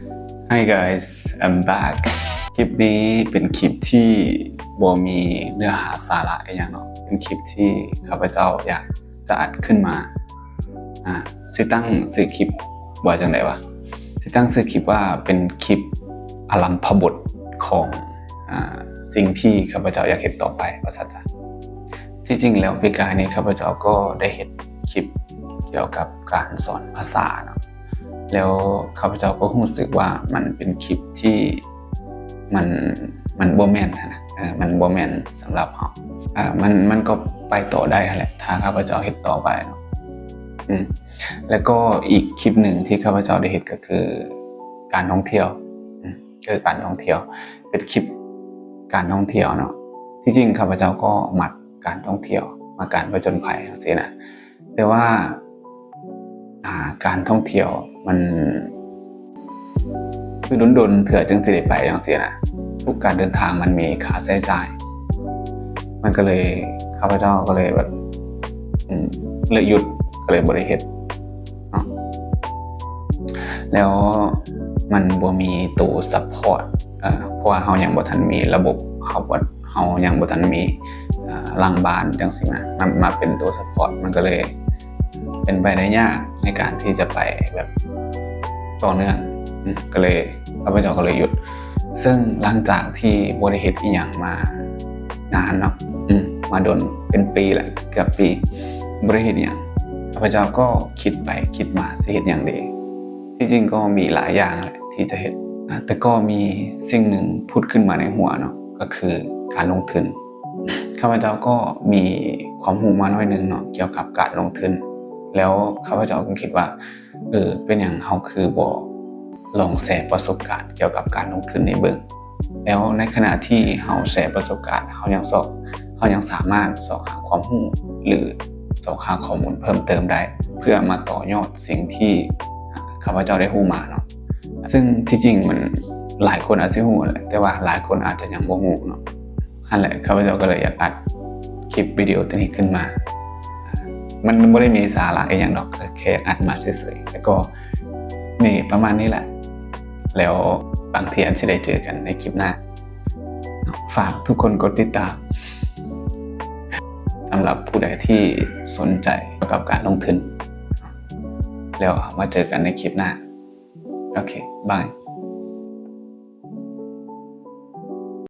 Hi guys, I'm back. ຄລິບນີ້ເປັນຄລິບທີ່ບໍ່ມີເນື້ອຫາສາລະອີ່ຫຍັງເນາະ, ເປັນຄລິບທີ່ຂ້າພະເຈົ້າຢາກຈະອັດຂຶ້ນມາ. ອາ ຊິຕັ້ງຊື່ຄລິບວ່າຈັ່ງໃດວະ? ຊິຕັ້ງຊື່ຄລິບວ່າເປັນຄລິບອາລັມພະບົດຂອງ ອາ ສິ່ງທີ່ຂ້າພະເຈົ້າຢາກເຮັດຕໍ່ໄປວ່າຊັ້ນຊະ. ທີ່ຈິງແລ້ວປີກາຍນີ້ຂ້າພະເຈົ້າກໍໄດ້ເຮັດຄລິບກ່ຽວກັບການສອນພາສາເນາະ, ແລ້ວຂ້າພະເຈົ້າກໍຮູ້ສຶກວ່າມັນເປັນຄລິບທີ່ມັນ ມັນບໍ່ແມ່ນຫັ້ນນະ, ເອີ ມັນບໍ່ແມ່ນສຳລັບເຮົາ. ເອີ ມັນ ມັນກໍໄປຕໍ່ໄດ້ຫັ້ນແຫຼະ ຖ້າຂ້າພະເຈົ້າເຮັດຕໍ່ໄປເນາະ. ອືມ ແລ້ວກໍອີກຄລິບໜຶ່ງທີ່ຂ້າພະເຈົ້າໄດ້ເຮັດກໍຄືການທ່ອງທ່ຽວ, ອືມ ຄືການທ່ອງທ່ຽວ ເປັນຄລິບການທ່ອງທ່ຽວເນາະ. ທີ່ຈິງຂ້າພະເຈົ້າກໍມັກການທ່ອງທ່ຽວ, ມັກການຜະຈົນໄພຈັ່ງຊີ້ນະ, ແຕ່ວ່າ ອາ ການທ່ອງທ່ຽວມັນ ຄືດົນໆເທື່ອຈຶ່ງຊິໄດ້ໄປຈັ່ງຊີ້ນະ, ທຸກການເດີນທາງມັນມີຄ່າໃຊ້ຈ່າຍ, ມັນກໍເລີຍ ຂ້າພະເຈົ້າກໍເລີຍແບບ ອືມ ເລີຍຢຸດ, ກໍເລີຍບໍ່ໄດ້ເຮັດເນາະ. ແລ້ວມັນບໍ່ມີໂຕຊັບພອດ ເອີ ເພາະວ່າເຮົາຍັງບໍ່ທັນມີລະບົບ, ເຮົາບໍ່ ເຮົາຍັງບໍ່ທັນມີ ເອີ ຫຼັງບ້ານຈັ່ງຊີ້ນະ ມາ ມາເປັນໂຕຊັບພອດ, ມັນກໍເລີຍເປັນໄປໄດ້ຍາກໃນການທີ່ຈະໄປແບບຕໍ່ເນື່ອງ. ອືມ ກໍເລີຍ ຂ້າພະເຈົ້າກໍເລີຍຢຸດ. ເຊິ່ງຫຼັງຈາກທີ່ບໍ່ໄດ້ເຮັດອີ່ຫຍັງມານານເນາະ, ອືມ ມາດົນເປັນປີລະ ເກືອບປີ ບໍ່ໄດ້ເຮັດອີ່ຫຍັງ, ຂ້າພະເຈົ້າກໍຄິດໄປຄິດມາ ຊິເຮັດຫຍັງດີ? ທີ່ຈິງກໍມີຫຼາຍຢ່າງແຫຼະທີ່ຈະເຮັດ, ອາ ແຕ່ກໍມີສິ່ງໜຶ່ງຜຸດຂຶ້ນມາໃນຫົວເນາະ, ກໍຄືການລົງທຶນ. ຂ້າພະເຈົ້າກໍມີຄວາມຮູ້ມາໜ້ອຍໜຶ່ງເນາະ ກ່ຽວກັບການລົງທຶນ, ແລ້ວຂ້າພະເຈົ້າກໍຄິດວ່າ ເອີ ເປັນຫຍັງເຮົາຄືບໍ່ລອງແຊປະສົບການກ່ຽວກັບການລົງທຶນນີ້ເບິ່ງ? ແລ້ວໃນຂະນະທີ່ເຮົາແຊປະສົບການ, ເຮົາຍັງຊອກ ເຮົາຍັງສາມາດຊອກຫາຄວາມຮູ້ ຫຼື ຊອກຫາຂໍ້ມູນເພີ່ມເຕີມໄດ້ ເພື່ອມາຕໍ່ຍອດສິ່ງທີ່ ອາ ຂ້າພະເຈົ້າໄດ້ຮູ້ມາເນາະ. ເຊິ່ງທີ່ຈິງມັນຫຼາຍຄົນອາດຊິຮູ້ແຫຼະ, ແຕ່ວ່າຫຼາຍຄົນອາດຈະຍັງບໍ່ຮູ້ເນາະ. ຫັ້ນແຫຼະ ຂ້າພະເຈົ້າກໍເລີຍຢາກອັດຄລິບວິດີໂອຕົວນີ້ຂຶ້ນມາ. ມັນບໍ່ໄດ້ມີສາລະອີ່ຫຍັງດອກ, ແຄ່ຢາກອັດມາເສີຍໆ. ແລ້ວກໍມີປະມານນີ້ແຫຼະ, ແລ້ວບາງເທື່ອອາດຊິໄດ້ເຈີກັນໃນຄລິບໜ້າ. ຝາກທຸກຄົນກົດຕິດຕາມ ສຳລັບຜູ້ໃດທີ່ສົນໃຈກ່ຽວກັບການລົງທຶນ, ແລ້ວເຮົາມາເຈີກັນໃນຄລິບໜ້າ. ໂອເຄ ບາຍ.